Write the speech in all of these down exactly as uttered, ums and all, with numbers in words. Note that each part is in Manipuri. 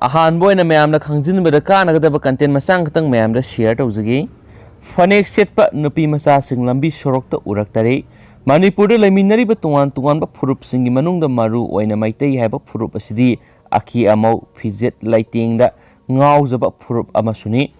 ꯑꯍꯥꯟꯕ ꯑꯣꯏꯅ ꯃꯌꯥꯝꯅ ꯈꯪꯖꯤꯟꯕꯗ ꯀꯥꯟꯅꯒꯗꯕ content ꯃꯆꯥ ꯈꯛꯇꯪ ꯃꯌꯥꯝꯗ share ꯇꯧꯖꯒꯦ꯫ ꯐꯅꯦꯛ ꯁꯦꯠꯄ ꯅꯨꯄꯤ ꯃꯆꯥꯁꯤꯡ ꯂꯝꯕꯤ ꯁꯣꯔꯣꯛꯇ ꯎꯔꯛꯇꯔꯦ꯫ ꯃꯅꯤꯄꯨꯔꯗ ꯂꯩꯃꯤꯟꯅꯔꯤꯕ ꯇꯣꯉꯥꯟ ꯇꯣꯉꯥꯟꯕ ꯐꯨꯔꯨꯞꯁꯤꯡꯒꯤ ꯃꯅꯨꯡꯗ ꯃꯔꯨ ꯑꯣꯏꯅ ꯃꯩꯇꯩ ꯍꯥꯏꯕ ꯐꯨꯔꯨꯞ ꯑꯁꯤꯗꯤ ꯑꯀꯤ ꯑꯃꯧ, ꯐꯤꯖꯦꯠ ꯂꯩꯇꯦꯡꯗ ꯉꯥꯎꯖꯕ ꯐꯨꯔꯨꯞ ꯑꯃꯁꯨꯅꯤ꯫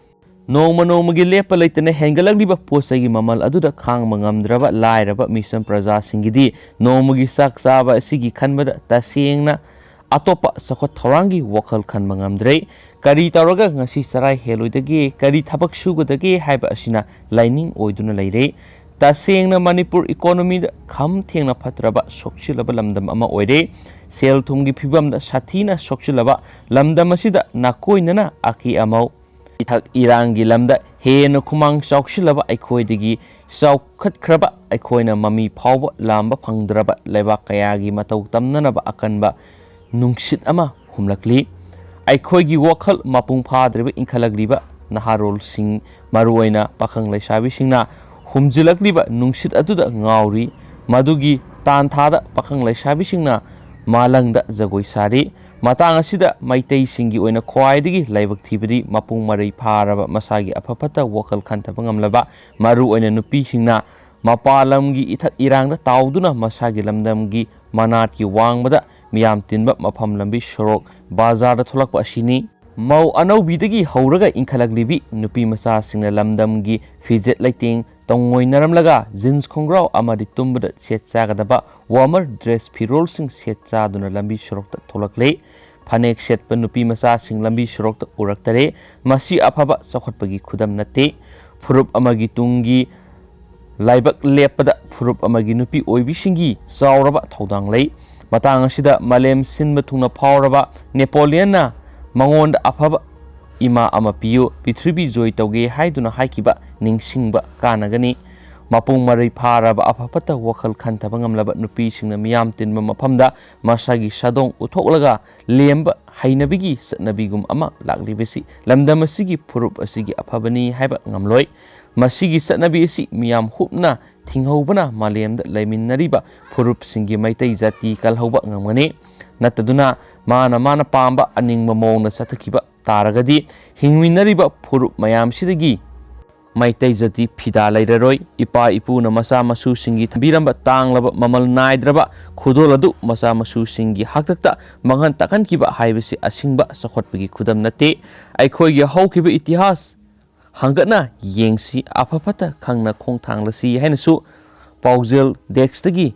ꯅꯣꯡꯃ ꯅꯣꯡꯃꯒꯤ ꯂꯦꯞꯄ ꯂꯩꯇꯅ ꯍꯦꯟꯒꯠꯂꯛꯂꯤꯕ ꯄꯣꯠ ꯆꯩꯒꯤ ꯃꯃꯜ ꯑꯗꯨꯗ ꯈꯥꯡꯕ ꯉꯝꯗ꯭ꯔꯕ ꯂꯥꯏꯔꯕ ꯃꯤꯁꯝ ꯄ꯭ꯔꯖꯥꯁꯤꯡꯒꯤꯗꯤ ꯅꯣꯡꯃꯒꯤ ꯆꯥꯛ ꯆꯥꯕ ꯑꯁꯤꯒꯤ ꯈꯟꯕꯗ ꯇꯁꯦꯡꯅ ꯑꯇꯣꯞꯄ ꯆꯥꯎꯈꯠ ꯊꯧꯔꯥꯡꯒꯤ ꯋꯥꯈꯜ ꯈꯟꯕ ꯉꯝꯗ꯭ꯔꯦ꯫ ꯀꯔꯤ ꯇꯧꯔꯒ ꯉꯁꯤ ꯆꯔꯥ ꯍꯦꯜꯂꯣꯏꯗꯒꯦ, ꯀꯔꯤ ꯊꯕꯛ ꯁꯨꯒꯗꯒꯦ ꯍꯥꯏꯕ ꯑꯁꯤꯅ ꯂꯥꯏꯅꯤꯡ ꯑꯣꯏꯗꯨꯅ ꯂꯩꯔꯦ꯫ ꯇꯁꯦꯡꯅ ꯃꯅꯤꯄꯨꯔ economyꯗ ꯈꯝ ꯊꯦꯡꯅ ꯐꯠꯇ꯭ꯔꯕ ꯁꯣꯛꯆꯤꯜꯂꯕ ꯂꯝꯗꯝ ꯑꯃ ꯑꯣꯏꯔꯦ꯫ ꯁꯦꯜ ꯊꯨꯝꯒꯤ ꯐꯤꯕꯝꯗ ꯁꯥꯊꯤꯅ ꯁꯣꯛꯆꯤꯜꯂꯕ ꯂꯝꯗꯝ ꯑꯁꯤꯗ ꯅꯥꯀꯣꯏꯅꯅ ꯑꯀꯤ ꯑꯃꯧ, ꯏꯊꯛ ꯏꯔꯥꯡꯒꯤ ꯂꯝꯗ ꯍꯦꯟꯅ ꯈꯨꯃꯥꯡ ꯆꯥꯎꯁꯤꯜꯂꯕ ꯑꯩꯈꯣꯏꯗꯒꯤ ꯆꯥꯎꯈꯠꯈ꯭ꯔꯕ ꯑꯩꯈꯣꯏꯅ ꯃꯃꯤ ꯐꯥꯎꯕ ꯂꯥꯝꯕ ꯐꯪꯗ꯭ꯔꯕ ꯂꯩꯕꯥꯛ ꯀꯌꯥꯒꯤ ꯃꯇꯧ ꯇꯝꯅꯅꯕ ꯑꯀꯟꯕ ꯅꯨꯡꯁꯤꯠ ꯑꯃ ꯍꯨꯝꯂꯛꯂꯤ꯫ ꯑꯩꯈꯣꯏꯒꯤ ꯋꯥꯈꯜ ꯃꯄꯨꯡ ꯐꯥꯗ꯭ꯔꯤꯕ ꯏꯟꯈꯠꯂꯛꯂꯤꯕ ꯅꯍꯥꯔꯣꯜꯁꯤꯡ, ꯃꯔꯨꯑꯣꯏꯅ ꯄꯥꯈꯪ ꯂꯩꯁꯥꯕꯤꯁꯤꯡꯅ ꯍꯨꯝꯖꯤꯜꯂꯛꯂꯤꯕ ꯅꯨꯡꯁꯤꯠ ꯑꯗꯨꯗ ꯉꯥꯎꯔꯤ꯫ ꯃꯗꯨꯒꯤ ꯇꯥꯟꯊꯥꯗ ꯄꯥꯈꯪ ꯂꯩꯁꯥꯕꯤꯁꯤꯡꯅ ꯃꯥꯂꯪꯗ ꯖꯒꯣꯏ ꯁꯥꯔꯤ꯫ ꯃꯇꯥꯡ ꯑꯁꯤꯗ ꯃꯩꯇꯩꯁꯤꯡꯒꯤ ꯑꯣꯏꯅ ꯈ꯭ꯋꯥꯏꯗꯒꯤ ꯂꯥꯏꯕꯛ ꯊꯤꯕꯗꯤ ꯃꯄꯨꯡ ꯃꯔꯩ ꯐꯥꯔꯕ ꯃꯁꯥꯒꯤ ꯑꯐ ꯐꯠꯇ ꯋꯥꯈꯜ ꯈꯟꯊꯕ ꯉꯝꯂꯕ, ꯃꯔꯨꯑꯣꯏꯅ ꯅꯨꯄꯤꯁꯤꯡꯅ ꯃꯄꯥꯟ ꯂꯝꯒꯤ ꯏꯊꯛ ꯏꯔꯥꯡꯗ ꯇꯥꯎꯗꯨꯅ ꯃꯁꯥꯒꯤ ꯂꯝꯗꯝꯒꯤ ꯃꯅꯥꯠꯀꯤ ꯋꯥꯡꯃꯗ ꯃꯤꯌꯥꯝ ꯇꯤꯟꯕ ꯃꯐꯝ, ꯂꯝꯕꯤ ꯁꯣꯔꯣꯛ, ꯕꯖꯥꯔꯗ ꯊꯣꯛꯂꯛꯄ ꯑꯁꯤꯅꯤ꯫ ꯃꯧ ꯑꯅꯧꯕꯤꯗꯒꯤ ꯍꯧꯔꯒ ꯏꯟꯈꯠꯂꯛꯂꯤꯕꯤ ꯅꯨꯄꯤ ꯃꯆꯥꯁꯤꯡꯅ ꯂꯝꯗꯝꯒꯤ ꯐꯤꯖꯦꯠ ꯂꯩꯇꯦꯡ ꯇꯣꯡꯉꯣꯏꯅꯔꯝꯂꯒ jeans ꯈꯣꯡꯒ꯭ꯔꯥꯎ ꯑꯃꯗꯤ ꯇꯨꯝꯕꯗ ꯁꯦꯠ ꯆꯥꯒꯗꯕ warmer dress ꯐꯤꯔꯣꯜꯁꯤꯡ ꯁꯦꯠ ꯆꯥꯗꯨꯅ ꯂꯝꯕꯤ ꯁꯣꯔꯣꯛꯇ ꯊꯣꯛꯂꯛꯂꯦ꯫ ꯐꯅꯦꯛ ꯁꯦꯠꯄ ꯅꯨꯄꯤ ꯃꯆꯥꯁꯤꯡ ꯂꯝꯕꯤ ꯁꯣꯔꯣꯛꯇ ꯎꯔꯛꯇꯔꯦ꯫ ꯃꯁꯤ ꯑꯐꯕ ꯆꯥꯎꯈꯠꯄꯒꯤ ꯈꯨꯗꯝ ꯅꯠꯇꯦ꯫ ꯐꯨꯔꯨꯞ ꯑꯃꯒꯤ ꯇꯨꯡꯒꯤ ꯂꯥꯏꯕꯛ ꯂꯦꯞꯄꯗ ꯐꯨꯔꯨꯞ ꯑꯃꯒꯤ ꯅꯨꯄꯤ ꯑꯣꯏꯕꯤꯁꯤꯡꯒꯤ ꯆꯥꯎꯔꯕ ꯊꯧꯗꯥꯡ ꯂꯩ꯫ ꯃꯇꯥꯡ ꯑꯁꯤꯗ ꯃꯥꯂꯦꯝ ꯁꯤꯟꯕ ꯊꯨꯡꯅ ꯐꯥꯎꯔꯕ ꯅꯦꯄꯣꯂꯤꯌꯟꯅ ꯃꯉꯣꯟꯗ ꯑꯐꯕ ꯏꯃꯥ ꯑꯃ ꯄꯤꯌꯨ, ꯄ꯭ꯔꯤꯊꯤꯕꯤ ꯖꯣꯏ ꯇꯧꯒꯦ ꯍꯥꯏꯗꯨꯅ ꯍꯥꯏꯈꯤꯕ ꯅꯤꯡꯁꯤꯡꯕ ꯀꯥꯟꯅꯒꯅꯤ꯫ ꯃꯄꯨꯡ ꯃꯔꯩ ꯐꯥꯔꯕ ꯑꯐ ꯐꯠꯇ ꯋꯥꯈꯜ ꯈꯟꯊꯕ ꯉꯝꯂꯕ ꯅꯨꯄꯤꯁꯤꯡꯅ ꯃꯤꯌꯥꯝ ꯇꯤꯟꯕ ꯃꯐꯝꯗ ꯃꯁꯥꯒꯤ ꯁꯥꯗꯣꯡ ꯎꯠꯊꯣꯛꯂꯒ ꯂꯦꯝꯕ ꯍꯩꯅꯕꯤꯒꯤ ꯆꯠꯅꯕꯤꯒꯨꯝ ꯑꯃ ꯂꯥꯛꯂꯤꯕꯁꯤ ꯂꯝꯗꯝ ꯑꯁꯤꯒꯤ ꯐꯨꯔꯨꯞ ꯑꯁꯤꯒꯤ ꯑꯐꯕꯅꯤ ꯍꯥꯏꯕ ꯉꯝꯂꯣꯏ꯫ ꯃꯁꯤꯒꯤ ꯆꯠꯅꯕꯤ ꯑꯁꯤ ꯃꯤꯌꯥꯝ ꯍꯨꯞꯅ ꯊꯤꯡꯍꯧꯕꯅ ꯃꯥꯂꯦꯝꯗ ꯂꯩꯃꯤꯟꯅꯔꯤꯕ ꯐꯨꯔꯨꯞꯁꯤꯡꯒꯤ ꯃꯩꯇꯩ ꯖꯥꯇꯤ ꯀꯜꯍꯧꯕ ꯉꯝꯒꯅꯤ꯫ ꯅꯠꯇꯗꯨꯅ ꯃꯥꯅ ꯃꯥꯅ ꯄꯥꯝꯕ ꯑꯅꯤꯡꯕ ꯃꯑꯣꯡꯗ ꯆꯠꯊꯈꯤꯕ ꯇꯥꯔꯒꯗꯤ ꯍꯤꯡꯃꯤꯟꯅꯔꯤꯕ ꯐꯨꯔꯨꯞ ꯃꯌꯥꯝꯁꯤꯗꯒꯤ ꯃꯩꯇꯩ ꯖꯥꯇꯤ ꯐꯤꯗꯥ ꯂꯩꯔꯔꯣꯏ꯫ ꯏꯄꯥ ꯏꯄꯨꯅ ꯃꯆꯥ ꯃꯁꯨꯁꯤꯡꯒꯤ ꯊꯝꯕꯤꯔꯝꯕ ꯇꯥꯡꯂꯕ ꯃꯃꯜ ꯅꯥꯏꯗ꯭ꯔꯕ ꯈꯨꯗꯣꯜ ꯑꯗꯨ ꯃꯆꯥ ꯃꯁꯨꯁꯤꯡꯒꯤ ꯍꯥꯛꯇꯛꯇ ꯃꯥꯡꯍꯟ ꯇꯥꯛꯍꯟꯈꯤꯕ ꯍꯥꯏꯕꯁꯤ ꯑꯁꯤꯡꯕ ꯆꯥꯎꯈꯠꯄꯒꯤ ꯈꯨꯗꯝ ꯅꯠꯇꯦ꯫ ꯑꯩꯈꯣꯏꯒꯤ ꯍꯧꯈꯤꯕ ꯏꯇꯤꯍꯥꯁ ꯍꯪꯒꯠꯅ ꯌꯦꯡꯁꯤ, ꯑꯐ ꯐꯠꯇ ꯈꯪꯅ ꯈꯣꯡꯊꯥꯡꯂꯁꯤ ꯍꯥꯏꯅꯁꯨ ꯄꯥꯎꯖꯦꯜ ꯗꯦꯛꯁꯇꯒꯤ,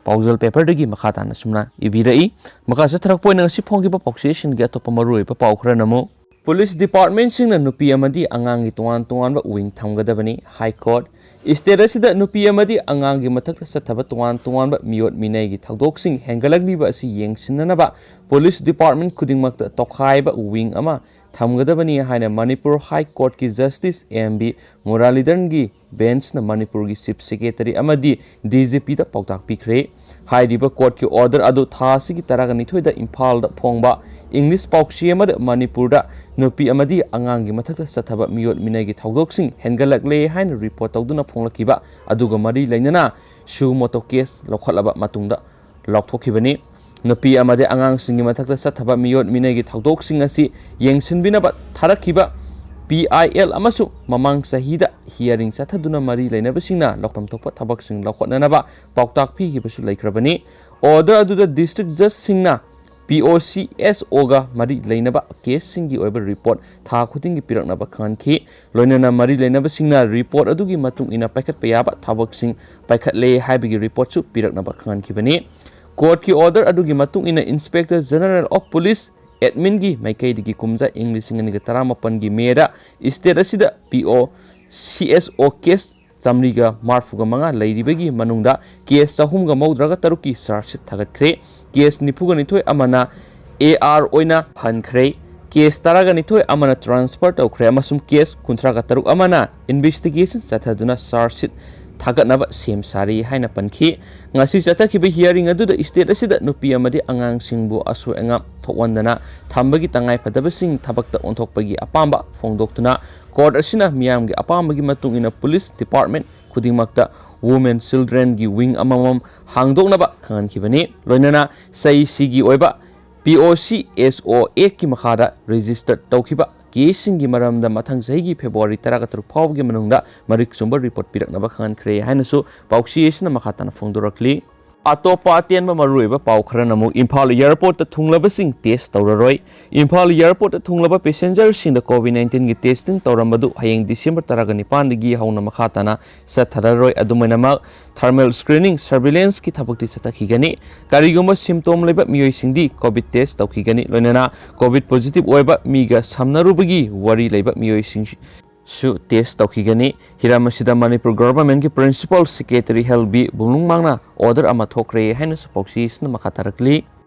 ꯄꯥꯎꯖꯦꯜ ꯄꯦꯄꯔꯗꯒꯤ ꯃꯈꯥ ꯇꯥꯅ ꯁꯨꯝꯅ ꯏꯕꯤꯔꯛꯏ꯫ ꯃꯈꯥ ꯆꯠꯊꯔꯛꯄ ꯑꯣꯏꯅ ꯉꯁꯤ ꯐꯣꯡꯈꯤꯕ ꯄꯥꯎꯆꯦꯁꯤꯡꯒꯤ ꯑꯇꯣꯞꯄ ꯃꯔꯨꯑꯣꯏꯕ ꯄꯥꯎ ꯈꯔꯅ ꯑꯃꯨꯛ, ꯄꯨꯂꯤꯁ ꯗꯤꯄꯥꯔꯠꯃꯦꯟꯁꯤꯡꯅ ꯅꯨꯄꯤ ꯑꯃꯗꯤ ꯑꯉꯥꯡꯒꯤ ꯇꯣꯉꯥꯟ ꯇꯣꯉꯥꯟꯕ ꯋꯤꯡ ꯊꯝꯒꯗꯕꯅꯤ, ꯍꯥꯏ ꯀꯣꯔꯠ꯫ ꯏꯁꯇꯦꯠ ꯑꯁꯤꯗ ꯅꯨꯄꯤ ꯑꯃꯗꯤ ꯑꯉꯥꯡꯒꯤ ꯃꯊꯛꯇ ꯆꯠꯊꯕ ꯇꯣꯉꯥꯟ ꯇꯣꯉꯥꯟꯕ ꯃꯤꯑꯣꯠ ꯃꯤꯅꯩꯒꯤ ꯊꯧꯗꯣꯛꯁꯤꯡ ꯍꯦꯟꯒꯠꯂꯛꯂꯤꯕ ꯑꯁꯤ ꯌꯦꯡꯁꯤꯟꯅꯅꯕ ꯄꯨꯂꯤꯁ ꯗꯤꯄꯥꯔꯠꯃꯦꯟ ꯈꯨꯗꯤꯡꯃꯛꯇ ꯇꯣꯈꯥꯏꯕ ꯋꯤꯡ ꯑꯃ ꯊꯝꯒꯗꯕꯅꯤ ꯍꯥꯏꯅ ꯃꯅꯤꯄꯨꯔ ꯍꯥꯏ ꯀꯣꯔꯠꯀꯤ ꯖꯁꯇꯤꯁ ꯑꯦꯝ ꯕꯤ ꯃꯨꯔꯥꯂꯤꯙꯔꯟꯒꯤ ꯕꯦꯟꯁꯅ ꯃꯅꯤꯄꯨꯔꯒꯤ ꯆꯤꯐ ꯁꯦꯀ꯭ꯔꯦꯇꯔꯤ ꯑꯃꯗꯤ ꯗꯤ ꯖꯤ ꯄꯤꯗ ꯄꯥꯎꯇꯥꯛ ꯄꯤꯈ꯭ꯔꯦ꯫ ꯍꯥꯏꯔꯤꯕ ꯀꯣꯔꯠꯀꯤ ꯑꯣꯔꯗꯔ ꯑꯗꯨ ꯊꯥ ꯑꯁꯤꯒꯤ ꯇꯔꯥꯅꯤꯊꯣꯏꯗ ꯏꯝꯐꯥꯜꯗ ꯐꯣꯡꯕ ꯏꯪꯂꯤꯁ ꯄꯥꯎꯆꯦ ꯑꯃꯗ ꯃꯅꯤꯄꯨꯔꯗ ꯅꯨꯄꯤ ꯑꯃꯗꯤ ꯑꯉꯥꯡꯒꯤ ꯃꯊꯛꯇ ꯆꯠꯊꯕ ꯃꯤꯑꯣꯠ ꯃꯤꯅꯩꯒꯤ ꯊꯧꯗꯣꯛꯁꯤꯡ ꯍꯦꯟꯒꯠꯂꯛꯂꯦ ꯍꯥꯏꯅ ꯔꯤꯄꯣꯔꯠ ꯇꯧꯗꯨꯅ ꯐꯣꯡꯂꯛꯈꯤꯕ ꯑꯗꯨꯒ ꯃꯔꯤ ꯂꯩꯅꯅ ꯁꯨ ꯃꯣꯇꯣ ꯀꯦꯁ ꯂꯧꯈꯠꯂꯕ ꯃꯇꯨꯡꯗ ꯂꯥꯎꯊꯣꯛꯈꯤꯕꯅꯤ꯫ ꯅꯨꯄꯤ ꯑꯃꯗꯤ ꯑꯉꯥꯡꯁꯤꯡꯒꯤ ꯃꯊꯛꯇ ꯆꯠꯊꯕ ꯃꯤꯑꯣꯠ ꯃꯤꯅꯩꯒꯤ ꯊꯧꯗꯣꯛꯁꯤꯡ ꯑꯁꯤ ꯌꯦꯡꯁꯤꯟꯕꯤꯅꯕ ꯊꯥꯔꯛꯈꯤꯕ ꯄꯤ ꯑꯥꯏ ꯑꯦꯜ ꯑꯃꯁꯨ ꯃꯃꯥꯡ ꯆꯍꯤꯗ ꯍꯤꯌꯥꯔꯤꯡ ꯆꯠꯊꯗꯨꯅ ꯃꯔꯤ ꯂꯩꯅꯕꯁꯤꯡꯅ ꯂꯧꯐꯝ ꯊꯣꯛꯄ ꯊꯕꯛꯁꯤꯡ ꯂꯧꯈꯠꯅꯅꯕ ꯄꯥꯎꯇꯥꯛ ꯄꯤꯈꯤꯕꯁꯨ ꯂꯩꯈ꯭ꯔꯕꯅꯤ꯫ ꯑꯣꯔꯗꯔ ꯑꯗꯨꯗ ꯗꯤꯁꯇ꯭ꯔꯤꯛ ꯖꯖꯁꯤꯡꯅ ꯄꯤ ꯑꯣ ꯁꯤ ꯑꯦꯁ ꯑꯣꯒ ꯃꯔꯤ ꯂꯩꯅꯕ ꯀꯦꯁꯁꯤꯡꯒꯤ ꯑꯣꯏꯕ ꯔꯤꯄꯣꯔꯠ ꯊꯥ ꯈꯨꯗꯤꯡꯒꯤ ꯄꯤꯔꯛꯅꯕ ꯈꯪꯍꯟꯈꯤ꯫ ꯂꯣꯏꯅꯅ ꯃꯔꯤ ꯂꯩꯅꯕꯁꯤꯡꯅ ꯔꯤꯄꯣꯔꯠ ꯑꯗꯨꯒꯤ ꯃꯇꯨꯡ ꯏꯟꯅ ꯄꯥꯏꯈꯠꯄ ꯌꯥꯕ ꯊꯕꯛꯁꯤꯡ ꯄꯥꯏꯈꯠꯂꯦ ꯍꯥꯏꯕꯒꯤ ꯔꯤꯄꯣꯔꯠꯁꯨ ꯄꯤꯔꯛꯅꯕ ꯈꯪꯍꯟꯈꯤꯕꯅꯤ꯫ ꯀꯣꯔꯠꯀꯤ ꯑꯣꯔꯗꯔ ꯑꯗꯨꯒꯤ ꯃꯇꯨꯡ ꯏꯟꯅ ꯏꯟꯁꯄꯦꯛꯇꯔ ꯖꯦꯅꯔꯦꯜ ꯑꯣꯐ ꯄꯨꯂꯤꯁ ꯑꯦꯗꯃꯤꯟꯒꯤ ꯃꯥꯏꯀꯩꯗꯒꯤ ꯀꯨꯝꯖꯥ ꯏꯪ ꯂꯤꯁꯤꯡ ꯑꯅꯤꯒ ꯇꯔꯥꯃꯥꯄꯟꯒꯤ ꯃꯦꯗ ꯏꯁꯇꯦꯠ ꯑꯁꯤꯗ ꯄꯤ ꯑꯣ ꯁꯤ ꯑꯦꯁ ꯑꯣ ꯀꯦꯁ ꯆꯥꯃꯔꯤꯒ ꯃꯔꯤꯐꯨꯒ ꯃꯉꯥ ꯂꯩꯔꯤꯕꯒꯤ ꯃꯅꯨꯡꯗ ꯀꯦꯁ ꯆꯍꯨꯝꯒ ꯃꯧꯗ꯭ꯔꯥꯒ ꯇꯔꯨꯛꯀꯤ ꯆꯥꯔꯖ ꯁꯤꯠ ꯊꯥꯒꯠꯈ꯭ꯔꯦ꯫ ꯀꯦꯁ ꯅꯤꯐꯨꯒ ꯅꯤꯊꯣꯏ ꯑꯃꯅ ꯑꯦ ꯑꯥꯔ ꯑꯣꯏꯅ ꯍꯟꯈ꯭ꯔꯦ꯫ ꯀꯦꯁ ꯇꯔꯥꯒ ꯅꯤꯊꯣꯏ ꯑꯃꯅ ꯇ꯭ꯔꯥꯟꯁꯐꯔ ꯇꯧꯈ꯭ꯔꯦ ꯑꯃꯁꯨꯡ ꯀꯦꯁ ꯀꯨꯟꯊ꯭ꯔꯥꯒ ꯇꯔꯨꯛ ꯑꯃꯅ ꯏꯟꯚꯦꯁꯇꯤꯒꯦꯁꯟ ꯆꯠꯊꯗꯨꯅ ꯆꯥꯔꯖ ꯁꯤꯠ ꯊꯥꯒꯠꯅꯕ ꯁꯦꯝ ꯁꯥꯔꯤ ꯍꯥꯏꯅ ꯄꯟꯈꯤ꯫ ꯉꯁꯤ ꯆꯠꯊꯈꯤꯕ ꯍꯤꯌꯥꯔꯤꯡ ꯑꯗꯨꯗ ꯏꯁꯇꯦꯠ ꯑꯁꯤꯗ ꯅꯨꯄꯤ ꯑꯃꯗꯤ ꯑꯉꯥꯡꯁꯤꯡꯕꯨ ꯑꯁꯣꯏ ꯑꯉꯥꯝ ꯊꯣꯛꯍꯟꯗꯅ ꯊꯝꯕꯒꯤ ꯇꯉꯥꯏꯐꯗꯕꯁꯤꯡ ꯊꯕꯛꯇ ꯑꯣꯟꯊꯣꯛꯄꯒꯤ ꯑꯄꯥꯝꯕ ꯐꯣꯡꯗꯣꯛꯇꯨꯅ ꯀꯣꯔꯠ ꯑꯁꯤꯅ ꯃꯤꯌꯥꯝꯒꯤ ꯑꯄꯥꯝꯕꯒꯤ ꯃꯇꯨꯡ ꯏꯟꯅ ꯄꯨꯂꯤꯁ ꯗꯤꯄꯥꯔꯠꯃꯦꯟ ꯈꯨꯗꯤꯡꯃꯛꯇ ꯋꯨꯃꯦꯟ ꯆꯤꯜꯗ꯭ꯔꯦꯟꯒꯤ ꯋꯤꯡ ꯑꯃꯃꯝ ꯍꯥꯡꯗꯣꯛꯅꯕ ꯈꯪꯍꯟꯈꯤꯕꯅꯤ꯫ ꯂꯣꯏꯅꯅ ꯆꯍꯤꯁꯤꯒꯤ ꯑꯣꯏꯕ ꯄꯤ ꯑꯣ ꯁꯤ ꯑꯦꯁ ꯑꯣ ꯑꯦꯛꯀꯤ ꯃꯈꯥꯗ ꯔꯦꯖꯤꯁꯇꯔ ꯇꯧꯈꯤꯕ ꯀꯦꯁꯁꯤꯡꯒꯤ ꯃꯔꯝꯗ ꯃꯊꯪ ꯆꯍꯤꯒꯤ ꯐꯦꯕ꯭ꯔꯨꯋꯥꯔꯤ ꯇꯔꯥꯇꯔꯨꯛ ꯐꯥꯎꯕꯒꯤ ꯃꯅꯨꯡꯗ ꯃꯔꯤꯛ ꯆꯨꯝꯕ ꯔꯤꯄꯣꯔꯠ ꯄꯤꯔꯛꯅꯕ ꯈꯪꯍꯟꯈ꯭ꯔꯦ ꯍꯥꯏꯅꯁꯨ ꯄꯥꯎꯆꯦ ꯑꯁꯤꯅ ꯃꯈꯥ ꯇꯥꯅ ꯐꯣꯡꯗꯣꯔꯛꯂꯤ꯫ ꯑꯇꯣꯞꯄ ꯑꯇꯦꯟꯕ ꯃꯔꯨꯑꯣꯏꯕ ꯄꯥꯎ ꯈꯔꯅ ꯑꯃꯨꯛ ꯏꯝꯐꯥꯜ ꯑꯦꯌꯔꯄꯣꯔꯠꯇ ꯊꯨꯡꯂꯕꯁꯤꯡ ꯇꯦꯁ ꯇꯧꯔꯔꯣꯏ꯫ ꯏꯝꯐꯥꯜ ꯑꯦꯌꯔꯄꯣꯔꯠꯇ ꯊꯨꯡꯂꯕ ꯄꯦꯁꯦꯟꯖꯔꯁꯤꯡꯗ ꯀꯣꯚꯤꯗ ꯅꯥꯏꯟꯇꯤꯟꯒꯤ ꯇꯦꯁꯇꯤꯡ ꯇꯧꯔꯝꯕꯗꯨ ꯍꯌꯦꯡ ꯗꯤꯁꯦꯝꯕꯔ ꯇꯔꯥꯒ ꯅꯤꯄꯥꯟꯗꯒꯤ ꯍꯧꯅ ꯃꯈꯥ ꯇꯥꯅ ꯆꯠꯊꯔꯔꯣꯏ꯫ ꯑꯗꯨꯃꯥꯏꯅꯃꯛ ꯊꯔꯃꯦꯜ ꯁ꯭ꯀ꯭ꯔꯤꯅꯤꯡ, ꯁꯔꯚꯤꯂꯦꯟꯁꯀꯤ ꯊꯕꯛꯇꯤ ꯆꯠꯊꯈꯤꯒꯅꯤ꯫ ꯀꯔꯤꯒꯨꯝꯕ ꯁꯤꯝꯇꯣꯝ ꯂꯩꯕ ꯃꯤꯑꯣꯏꯁꯤꯡꯗꯤ ꯀꯣꯚꯤꯗ ꯇꯦꯁ ꯇꯧꯈꯤꯒꯅꯤ꯫ ꯂꯣꯏꯅꯅ ꯀꯣꯚꯤꯗ ꯄꯣꯖꯤꯇꯤꯚ ꯑꯣꯏꯕ ꯃꯤꯒ ꯁꯝꯅꯔꯨꯕꯒꯤ ꯋꯥꯔꯤ ꯂꯩꯕ ꯃꯤꯑꯣꯏꯁꯤꯡꯁꯨ ꯇꯦꯁ ꯇꯧꯈꯤꯒꯅꯤ꯫ ꯍꯤꯔꯝ ꯑꯁꯤꯗ ꯃꯅꯤꯄꯨꯔ ꯒꯚꯔꯟꯃꯦꯟꯠꯀꯤ ꯄ꯭ꯔꯤꯟꯁꯤꯄꯥꯜ ꯁꯦꯀ꯭ꯔꯦꯇꯔꯤ ꯍꯦꯜ ꯕꯤ ꯕꯨꯡꯂꯨꯡꯃꯥꯡꯅ ꯑꯣꯔꯗꯔ ꯑꯃ ꯊꯣꯛꯈ꯭ꯔꯦ ꯍꯥꯏꯅꯁꯨ ꯄꯥꯎꯆꯦꯁꯤꯅ ꯃꯈꯥ ꯇꯥꯔꯛꯂꯤ꯫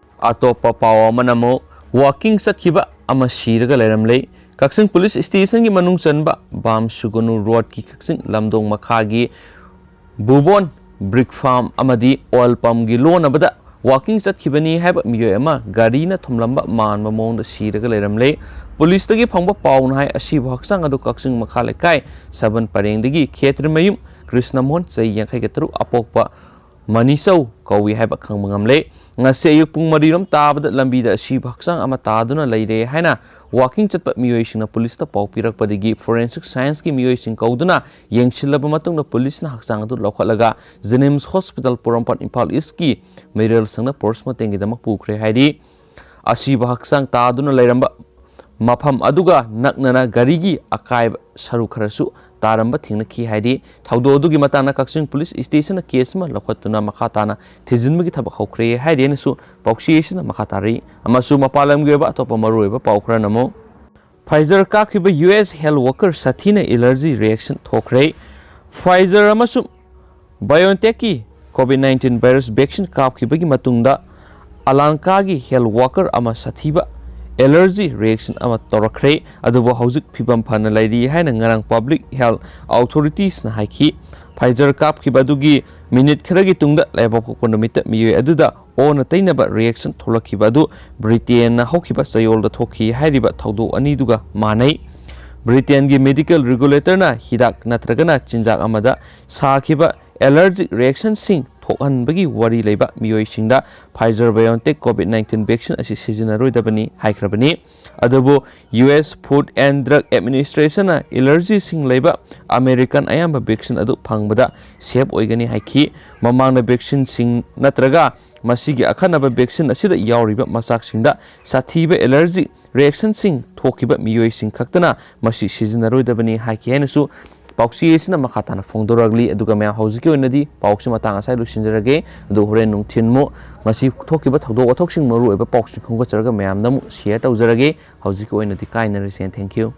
ꯑꯇꯣꯞꯄ ꯄꯥꯎ ꯑꯃꯅ ꯑꯃꯨꯛ ꯋꯥꯀꯤꯡ ꯆꯠꯈꯤꯕ ꯑꯃ ꯁꯤꯔꯒ ꯂꯩꯔꯝꯂꯦ꯫ ꯀꯛꯆꯤꯡ ꯄꯨꯂꯤꯁ ꯁ꯭ꯇꯦꯁꯟꯒꯤ ꯃꯅꯨꯡ ꯆꯟꯕ ꯕꯥꯝ ꯁꯨꯒꯅꯨ ꯔꯣꯗꯀꯤ ꯀꯛꯆꯤꯡ ꯂꯝꯗꯣꯡ ꯃꯈꯥꯒꯤ ꯕꯨꯕꯣꯟ ꯕ꯭ꯔꯤꯛ ꯐꯥꯔꯝ ꯑꯃꯗꯤ ꯑꯣꯏꯜ ꯄꯝꯒꯤ ꯂꯣꯟꯅꯕꯗ ꯋꯥꯀꯤꯡ ꯆꯠꯈꯤꯕꯅꯤ ꯍꯥꯏꯕ ꯃꯤꯑꯣꯏ ꯑꯃ ꯒꯥꯔꯤꯅ ꯊꯣꯝꯂꯝꯕ ꯃꯥꯟꯕ ꯃꯑꯣꯡꯗ ꯁꯤꯔꯒ ꯂꯩꯔꯝꯂꯦ꯫ ꯄꯨꯂꯤꯁꯇꯒꯤ ꯐꯪꯕ ꯄꯥꯎꯅ ꯍꯥꯏ, ꯑꯁꯤꯕ ꯍꯛꯆꯥꯡ ꯑꯗꯨ ꯀꯛꯆꯤꯡ ꯃꯈꯥ ꯂꯩꯀꯥꯏ ꯁꯕꯟ ꯄꯔꯦꯡꯗꯒꯤ ꯈꯦꯇ꯭ꯔꯤꯃꯌꯨꯝ ꯀ꯭ꯔꯤꯁꯅꯃꯣꯍꯟ, ꯆꯍꯤ ꯌꯥꯡꯈꯩꯒ ꯇꯔꯨꯛ, ꯑꯄꯣꯛꯄ ꯃꯅꯤꯆꯧ ꯀꯧꯏ ꯍꯥꯏꯕ ꯈꯪꯕ ꯉꯝꯂꯦ꯫ ꯉꯁꯤ ꯑꯌꯨꯛ ꯄꯨꯡ ꯃꯔꯤꯔꯣꯝ ꯇꯥꯕꯗ ꯂꯝꯕꯤꯗ ꯑꯁꯤꯕ ꯍꯛꯆꯥꯡ ꯑꯃ ꯇꯥꯗꯨꯅ ꯂꯩꯔꯦ ꯍꯥꯏꯅ ꯋꯥꯀꯤꯡ ꯆꯠꯄ ꯃꯤꯑꯣꯏꯁꯤꯡꯅ ꯄꯨꯂꯤꯁꯇ ꯄꯥꯎ ꯄꯤꯔꯛꯄꯗꯒꯤ ꯐꯣꯔꯦꯟꯁꯤꯛ ꯁꯥꯏꯟꯁꯀꯤ ꯃꯤꯑꯣꯏꯁꯤꯡ ꯀꯧꯗꯨꯅ ꯌꯦꯡꯁꯤꯜꯂꯕ ꯃꯇꯨꯡꯗ ꯄꯨꯂꯤꯁꯅ ꯍꯛꯆꯥꯡ ꯑꯗꯨ ꯂꯧꯈꯠꯂꯒ ꯖꯦꯅꯤꯝꯁ ꯍꯣꯁꯄꯤꯇꯥꯜ ꯄꯣꯔꯣꯝꯄꯥꯠ ꯏꯝꯐꯥꯜ ꯏꯁꯀꯤ ꯃꯦꯔꯤꯌꯦꯜ ꯁꯪꯗ ꯄꯣꯁꯃꯣꯔꯇꯦꯝꯒꯤꯗꯃꯛ ꯄꯨꯈ꯭ꯔꯦ ꯍꯥꯏꯔꯤ꯫ ꯑꯁꯤꯕ ꯍꯛꯆꯥꯡ ꯇꯥꯗꯨꯅ ꯂꯩꯔꯝꯕ ꯃꯐꯝ ꯑꯗꯨꯒ ꯅꯛꯅꯅ ꯒꯥꯔꯤꯒꯤ ꯑꯀꯥꯏꯕ ꯁꯔꯨꯛ ꯈꯔꯁꯨ ꯇꯥꯔꯝꯕ ꯊꯦꯡꯅꯈꯤ ꯍꯥꯏꯔꯤ꯫ ꯊꯧꯗꯣꯛ ꯑꯗꯨꯒꯤ ꯃꯇꯥꯡꯗ ꯀꯛꯆꯤꯡ ꯄꯨꯂꯤꯁ ꯁ꯭ꯇꯦꯁꯟꯅ ꯀꯦꯁ ꯑꯃ ꯂꯧꯈꯠꯇꯨꯅ ꯃꯈꯥ ꯇꯥꯅ ꯊꯤꯖꯤꯟꯕꯒꯤ ꯊꯕꯛ ꯍꯧꯈ꯭ꯔꯦ ꯍꯥꯏꯔꯤ ꯍꯥꯏꯅꯁꯨ ꯄꯥꯎꯆꯦ ꯑꯁꯤꯅ ꯃꯈꯥ ꯇꯥꯔꯤ꯫ ꯑꯃꯁꯨꯡ ꯃꯄꯥꯟ ꯂꯝꯒꯤ ꯑꯣꯏꯕ ꯑꯇꯣꯞꯄ ꯃꯔꯨꯑꯣꯏꯕ ꯄꯥꯎ ꯈꯔꯅ ꯑꯃꯨꯛ, ꯐꯥꯏꯖꯔ ꯀꯥꯞꯈꯤꯕ ꯌꯨ ꯑꯦꯁ ꯍꯦꯜꯊ ꯋꯥꯔꯀꯔ ꯁꯥꯊꯤꯅ ꯑꯦꯂꯔꯖꯤ ꯔꯤꯑꯦꯛꯁꯟ ꯊꯣꯛꯈ꯭ꯔꯦ꯫ ꯐꯥꯏꯖꯔ ꯑꯃꯁꯨꯡ ꯕꯥꯏꯑꯣꯟꯇꯦꯛꯀꯤ ꯀꯣꯚꯤꯗ ꯅꯥꯏꯟꯇꯤꯟ ꯚꯥꯏꯔꯁ ꯚꯦꯛꯁꯤꯟ ꯀꯥꯞꯈꯤꯕꯒꯤ ꯃꯇꯨꯡꯗ ꯑꯂꯥꯟꯀꯥꯒꯤ ꯍꯦꯜꯊ ꯋꯥꯔꯀꯔ ꯑꯃ ꯁꯥꯊꯤꯕ ꯑꯦꯂꯔꯖꯤ ꯔꯤꯑꯦꯛꯁꯟ ꯑꯃ ꯇꯧꯔꯛꯈ꯭ꯔꯦ, ꯑꯗꯨꯕꯨ ꯍꯧꯖꯤꯛ ꯐꯤꯕꯝ ꯐꯅ ꯂꯩꯔꯤ ꯍꯥꯏꯅ ꯉꯔꯥꯡ ꯄꯕ꯭ꯂꯤꯛ ꯍꯦꯜꯊ ꯑꯣꯊꯣꯔꯤꯇꯤꯁꯅ ꯍꯥꯏꯈꯤ꯫ ꯐꯥꯏꯖꯔ ꯀꯥꯞꯈꯤꯕ ꯑꯗꯨꯒꯤ ꯃꯤꯅꯤꯠ ꯈꯔꯒꯤ ꯇꯨꯡꯗ ꯂꯩꯕꯥꯛꯄꯣꯛꯄ ꯅꯨꯃꯤꯠꯇ ꯃꯤꯑꯣꯏ ꯑꯗꯨꯗ ꯑꯣꯟꯅ ꯇꯩꯅꯕ ꯔꯤꯑꯦꯛꯁꯟ ꯊꯣꯛꯂꯛꯈꯤꯕ ꯑꯗꯨ ꯕ꯭ꯔꯤꯇꯦꯟꯅ ꯍꯧꯈꯤꯕ ꯆꯌꯣꯜꯗ ꯊꯣꯛꯈꯤ ꯍꯥꯏꯔꯤꯕ ꯊꯧꯗꯣꯛ ꯑꯅꯤꯗꯨꯒ ꯃꯥꯟꯅꯩ꯫ ꯕ꯭ꯔꯤꯇꯦꯟꯒꯤ ꯃꯦꯗꯤꯀꯦꯜ ꯔꯤꯒꯨꯂꯦꯇꯔꯅ ꯍꯤꯗꯥꯛ ꯅꯠꯇ꯭ꯔꯒꯅ ꯆꯤꯟꯖꯥꯛ ꯑꯃꯗ ꯁꯥꯈꯤꯕ ꯑꯦꯂꯔꯖꯤꯛ ꯔꯤꯑꯦꯛꯁꯟꯁꯤꯡ ꯊꯣꯛꯍꯟꯕꯒꯤ ꯋꯥꯔꯤ ꯂꯩꯕ ꯃꯤꯑꯣꯏꯁꯤꯡꯗ Pfizer BioNTech COVID nineteen vaccine ꯑꯁꯤ ꯁꯤꯖꯤꯟꯅꯔꯣꯏꯗꯕꯅꯤ ꯍꯥꯏꯈ꯭ꯔꯕꯅꯤ꯫ ꯑꯗꯨꯕꯨ U S Food and Drug Administration-ꯅ allergy-ꯁꯤꯡ ꯂꯩꯕ American ꯑꯌꯥꯝꯕ vaccine ꯑꯗꯨ ꯐꯪꯕꯗ safe ꯑꯣꯏꯒꯅꯤ ꯍꯥꯏꯈꯤ꯫ ꯃꯃꯥꯡꯗ vaccine-ꯁꯤꯡ ꯅꯠꯇ꯭ꯔꯒ ꯃꯁꯤꯒꯤ ꯑꯈꯟꯅꯕ vaccine ꯑꯁꯤꯗ ꯌꯥꯎꯔꯤꯕ ꯃꯆꯥꯛꯁꯤꯡꯗ ꯁꯥꯊꯤꯕ allergy reaction-ꯁꯤꯡ ꯊꯣꯛꯈꯤꯕ ꯃꯤꯑꯣꯏꯁꯤꯡ ꯈꯛꯇꯅ ꯃꯁꯤ ꯁꯤꯖꯤꯟꯅꯔꯣꯏꯗꯕꯅꯤ ꯍꯥꯏꯈꯤ ꯍꯥꯏꯅꯁꯨ ꯄꯥꯎꯆꯦ ꯑꯁꯤꯅ ꯃꯈꯥ ꯇꯥꯅ ꯐꯣꯡꯗꯣꯔꯛꯂꯤ꯫ ꯑꯗꯨꯒ ꯃꯌꯥꯝ, ꯍꯧꯖꯤꯛꯀꯤ ꯑꯣꯏꯅꯗꯤ ꯄꯥꯎꯁꯤ ꯃꯇꯥꯡ ꯑꯁꯥꯏ ꯂꯣꯏꯁꯤꯟꯖꯔꯒꯦ꯫ ꯑꯗꯨ ꯍꯣꯔꯦꯟ ꯅꯨꯡꯊꯤꯟꯃꯨꯛ ꯉꯁꯤ ꯊꯣꯛꯈꯤꯕ ꯊꯧꯗꯣꯛ ꯋꯥꯊꯣꯛꯁꯤꯡ, ꯃꯔꯨꯑꯣꯏꯕ ꯄꯥꯎꯁꯤꯡ ꯈꯣꯝꯒꯠꯆꯔꯒ ꯃꯌꯥꯝꯗ ꯑꯃꯨꯛ share ꯇꯧꯖꯔꯒꯦ꯫ ꯍꯧꯖꯤꯛꯀꯤ ꯑꯣꯏꯅꯗꯤ ꯀꯥꯏꯅꯔꯁꯦ꯫ Thank you꯫